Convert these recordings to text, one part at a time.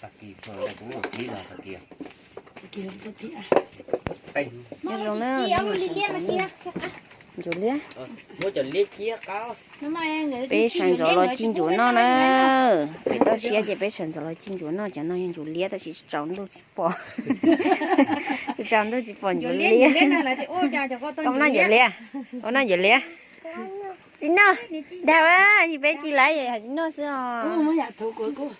Tag kis txog kuv mus tib los tag kis. Nyob zoo na, ntsuas liab. Peb sawv ntxov los ci ntsuas noj na. Pem toj siab ces peb sawv ntxov los ci ntsuas noj, cov no yog ntsuas liab tab sis tsaus ntuj tsis pom. Tsaus ntuj tsis pom ntsuas liab. Koj noj ntsuas liab, koj noj ntsuas liab. Tsis noj, dag, yog peb ci lawm tsis noj xwb os.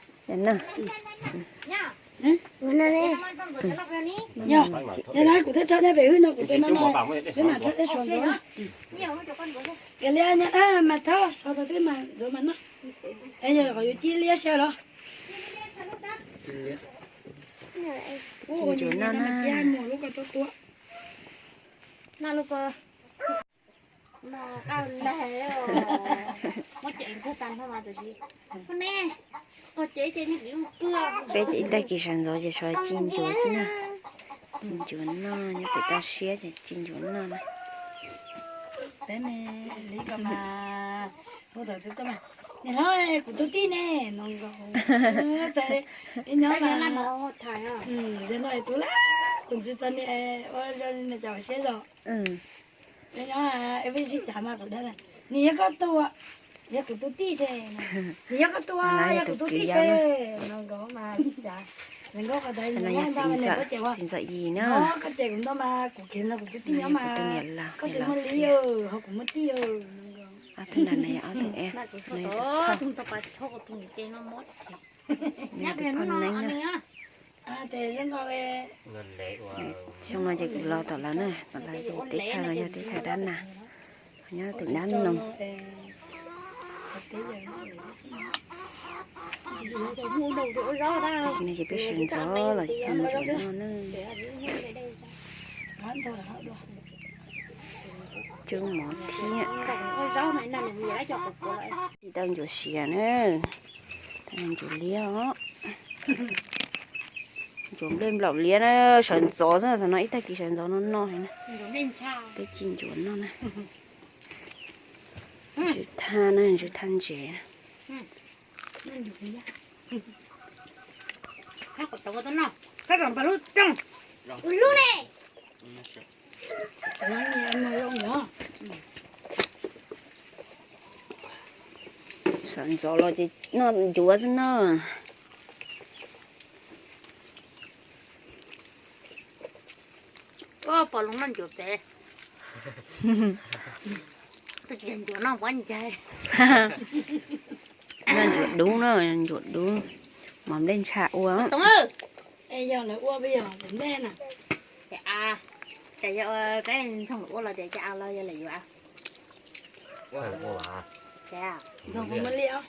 Kuv thiaj rau nej pem hwb no kuv tus no no, peb mam rhaub tej suav ntxov. Kiag li mas rhaub suav tau tej mas ntxov mas noj. Es yog qhov yuav ci liab sab los? Ci ntsuas noj na. Mus lub ko tuaj tuaj. Noj lub ko. Peb ib tag kis sawv ntxov ces sawv ci ntsuas xwb na. Ci ntsuas noj, nyob pem toj siab ces ci ntsuas noj na. Peb me li ko mas hu tawm tus tuaj mas, niam hlob, kuv tus tij ne, no nkaus. Nyob mas, yog no tus laj, kuv ntxiv txog niam ua zoo li nws cov siab zog. Nyob peb sib cav mas kuv dag, nws yog koj tus, yog kuv tus tij se, nws yog koj tus, yog kuv tus tij se, no nkaus mas sib cav. Nkauj qhov ntawd nws nyob ntag, nws koj ces ua, koj ces kuv ntau mas kuv khiav no kuv tus tij nyob mas, koj tsis muaj li, ho kuv muaj tij. Ob tug no yog ob tug, xyoo no ces kuv los tom lawv na, tom lawv ces teb chaws no yog teb chaws dab nas, nyob tim dab noog. Tam sim no ces peb sawv ntxov los ci ntsuas noj na. Cub mov thiab. Tsis tau ntsuas siav na, tau ntsuas liab os. Ntsuas nplej nplaum liab na, sawv ntxov xwb, thaum no ib tag kis sawv ntxov no no heev na. Peb ci ntsuas noj na. Ntsws thaj na, ntsws thaj ntses. Sawv ntxov los ces noj ncuav xwb na. Pom loo noj ncuav pem. Twb tsis yog ncuav noj pob ncaig. Noj ncuav dub na, ncuav dub. Mov nplej ntsha ua. Yog lawv ua peb yog nplej na. Ces a, ces yog peb ntxoog lawv ua los tias ces a los yog lawv yuav. Ntxoog kuv muaj liaj.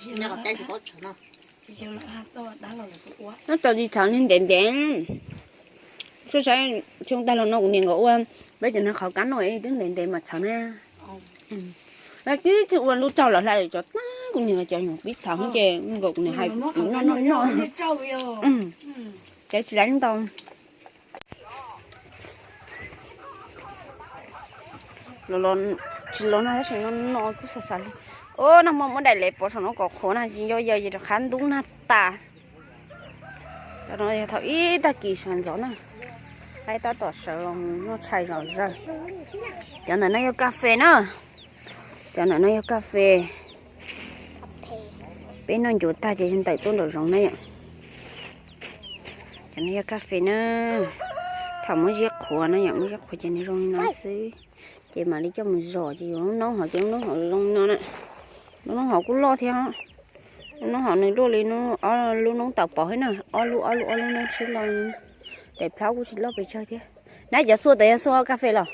Nyob tau tsis txhawv li ntev ntev. Xyoo tag los no kuv niam nkawd ua, peb cov no qhov kab no twb ntev ntev mas txhawv na. Tib txwm ua lub tsaug los hla cov tag kuv niam cov nyuam pib txhawv ces nkawd kuv niam hais noj noj noj. Cov tsis laib ntau. Tsis los no tab sis no no kuj xav xav li. Nag hmo muab daim lev pov saum no kom qhuav na tsis nco yawg ces rov qab ntub nag tas. Cov no yog thaum ib tag kis sawv ntxov na, qaib tab tom sawv los noj tshais zom zaws. Cov ntawm no yog kas fes na, cov ntawm no yog kas fes. Peb noj ncuav tag ces ntawm tuaj nraum zoov na yom. Cov no yog kas fes na, thaum muab ziab qhuav na yom, muab ziab qhuav ces nws zoo li no xwb. Ces mam li coj mus zom ces yuav lub noob hov ces lub noob hov zoo no na. Lub noob hov kuj loj thiab, lub noob hov nws luaj li lub noob tau pov thiab na, ob lub ob lub ob lub noob sib loj. Daim plhaub kuj tsis loj pes tsawg thiab. Nab cov xuaj tas yog xuaj kas fes los?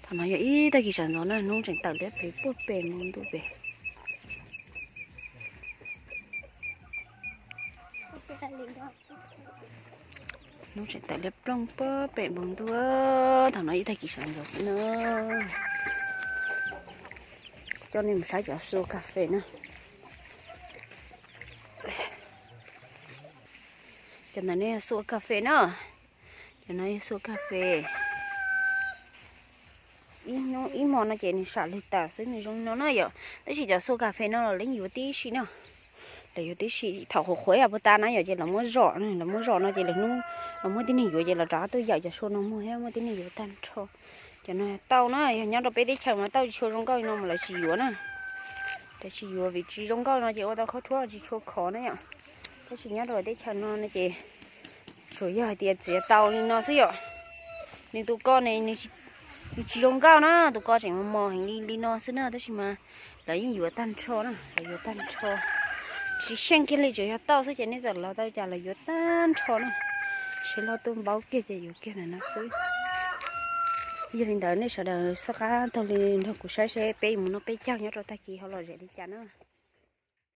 Thaum no yog ib tag kis sawv ntxov na, hnub tseem tawm liab ploog puag pem npoo ntuj pem. Hnub tseem tawm liab ploog puag pem npoo ntuj, thaum no ib tag kis sawv ntxov xwb na. Coj nej mus saib cov xuj kas fes na. Cov ntawm no yog xuj kas fes na. Cov no yog xuj kas fes. Ib hmo no ces nws sam lwg tas xwb, nws zoo no na yom. Tab sis cov xuj kas fes no los lawv yuav tib si na. Lawv yuav tib si, thaum qhuav qhuav puag ta na yom, ces lawv muab zom, lawv muab zom no ces lawv hnub los muaj tib neeg yuav ces lawv rov qab tuaj yawm cov xuj no muag thiab, muaj tib neeg yuav tag nrho. Cov no tauj na, yog nyob rau peb teb chaws mas tauj tsis tshua zoo nkauj li no mas lawv tsis yuav na. Lawv tsis yuav vim tsis zoo nkauj no ces ua tau khaub rhuab tsis tshua khov na yom. Tab sis nyob rau teb chaws no no ces tsuas yog hais tias txiav tau li no xwb yom. Nws tus ko ne, nws tsis zoo nkauj na, tus ko tseem mos mos heev li li no xwb na, tab sis mas lawv yeej yuav tag nrho na, lawv yuav tag nrho. Tsis xyeej kiag li, tsuas yog tauj xwb ces nej txawm los tau cas lawv yuav tag nrho na. Sib loj tuaj npaub kiag ces yuav kiag ntawm no xwb. Yog li ntawd nej sawv daws soj qab taug li nrog kuv saib seb peb yuav mus noj peb caug nyob rau tag kis ho lom zem li cas na.